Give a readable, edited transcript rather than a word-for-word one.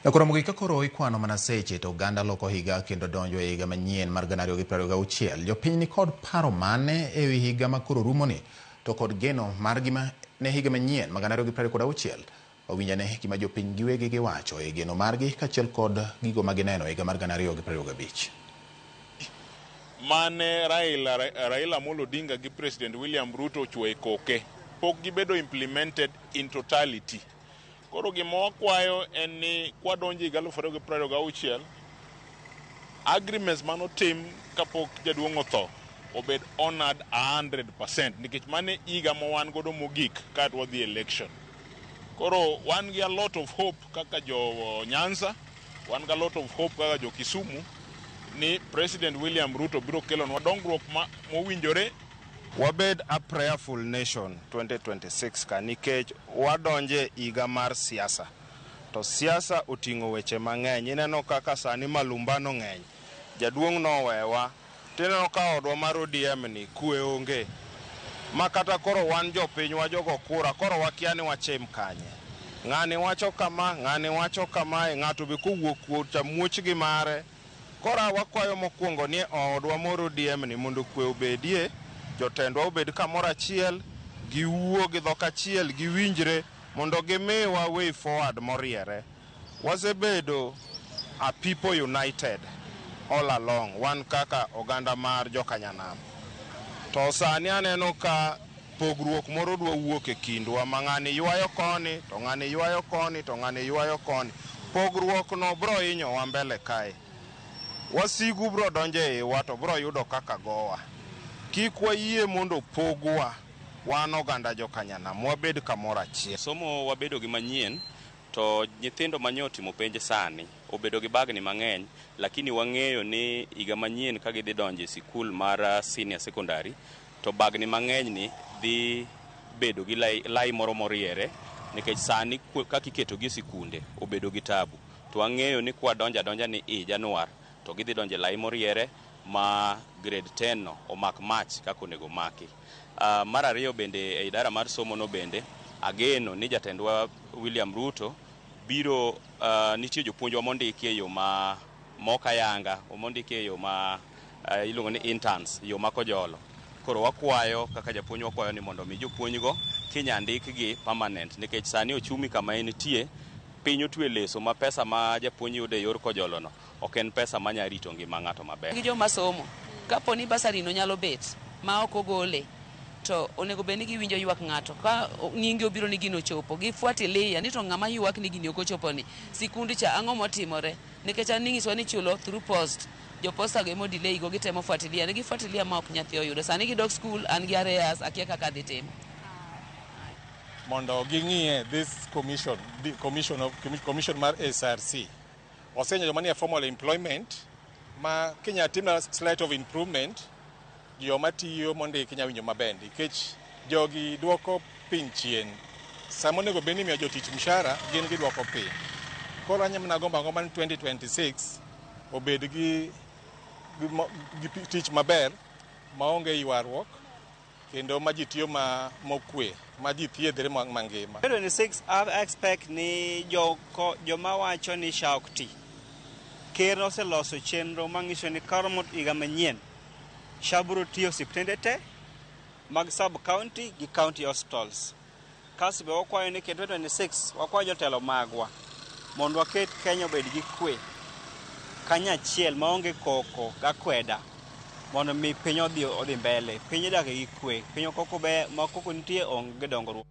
Koro mogik ka koro ikwano mana seche to oganda loko higa kendo donjo e higa manyien mar 2026. Jopiny ni kod paro mane e wi higa ma koro rumoni to kod geno margi ne higa manyien mag 2026. Wawinj ane gima jopiny giwegi giwacho e geno margi kaachiel kod gigo ma gineno e higa mar 2025. Mane Raila Amolo Odinga gi President William Ruto ochwo e koke pok gibedo implemented in totality. Koro gima wakwayo en ni kwadonjo e higa 2026, agreements manotim kapok jaduong' otho obed honored 100%, nikech mano e higa ma wan godo mogik kaeto wadhi election. Koro wan gi a lot of hope kaka jo Nyanza, wan gi a lot of hope kaka jo Kisumu ni President William Ruto biro kelonwa dongruok mowinjore. Wabed a prayerful nation 2026 ka, nikech wadonje higa mar siasa to siasa oting'o weche mang'eny. Ineno kaka sani malumbano ng'eny, jaduong' nowewa tineno ka odwa mar ODM ni kwe onge ma kata koro wan jopiny wajogo kura, koro wakia ni wachim kanye. Ng'ani wacho kama, ng'ani wacho kamae, ng'ato be kowuok kucha muoch gi mare. Koro wakwayo mokwongo ni odwa mar ODM ni mondo kwe obedie, jotendwa obed kamoro achiel, giwuo gi dhok achiel, giwinjre mondo gimiwa way forward moriere. Wasebedo a people united all along, wan kaka oganda mar jokanyanam. To sani aneno ka pogruok moro dwa wuok e kindwa ma ng'ani ywayo koni to ng'ani ywayo koni to ng'ani ywayo koni. Pogruok no bro hinyowa mbele kae. Wasigu bro donjo e iwa to bro yudo kaka gowa. Kik wayie mondo pogwa wan oganda jokanyanam, wabed kamoro achiel. Somo wabedo gi manyien to nyithindo manyo otimo penj sani obedo gi bagni mang'eny, lakini wang'eyo ni higa manyien ka gidhi donjo e sikul mar senior secondary to bagni mang'eny ni dhi bedo gi lai moro moriere, nikech sani kaka iketogi e sikunde obedo gi tabu. To wang'eyo ni kwadonjo adonja ni i Januar to gidhi donjo e lai moriere ma grade 10 no omak mach kaka onego maki. Mar ariyo bende, e idara mar somo no bende ageno ni jatendwa William Ruto biro nitie jopuonjwa mondiki e yo ma mok ayanga, mondiki e yo ma iluongo ni interns, yo ma kojolo. Koro wakwayo kaka japuonj, wakwayo ni mondo mi jopuonjgo kinya ndikgi permanent, nikech sani ochumi kama entie, piny otwe leso ma pesa ma japuonj yudo e yor kojolo no ok en pesa manya rito ngima ng'ato maber. Gi joma somo, kapo ni bursary no nyalo bet ma ok ogole, to onego bed ni giwinjo ywak ng'ato ka nyinge obiro ni gino ochopo, gifuatilia ni to ng'ama ywak ni gini ok ochopo ni sikund cha, ang'o motimore? Nikech an ning'iswa ni chulo through post, joposta go emo delay go. Gitemo fuatilia ne gifuatilia ma ok nyathi oyudo. Sani gidok school, an gi arrears, akia kaka adhi timo. Mondo ging'iye this commission, the commission of commission mar SRC osenyo joma nie formal employment ma kinya timna slight of improvement, joma tiyo mondiki nya winjo maber, nikech jogi duoko piny chien. Sama onego bed ni imiyo jotich mshahara, gin giduoko piny. Koro anya mana gombo agomba ni 2026 obed gi tich maber maonge ywaruok kendo ma ji tiyo ma mokwe, ma ji thiedhre mangima. 2026 I expect ni joko joma wacho ni SHA ok ti. Ker oseloso chenro manyiso ni karomo higa manyien SHA biro tiyo osiptende te mag sub county gi county hospitals. Kasto be wakwayo ni 2026 wakwayo jotelo magwa mondo waket Kenya obed gi kwe kanyachiel maonge koko gakweda, mondo mi piny odhi mbele. Piny odak gi kwe, piny koko be ma koko nitie onge dongruok.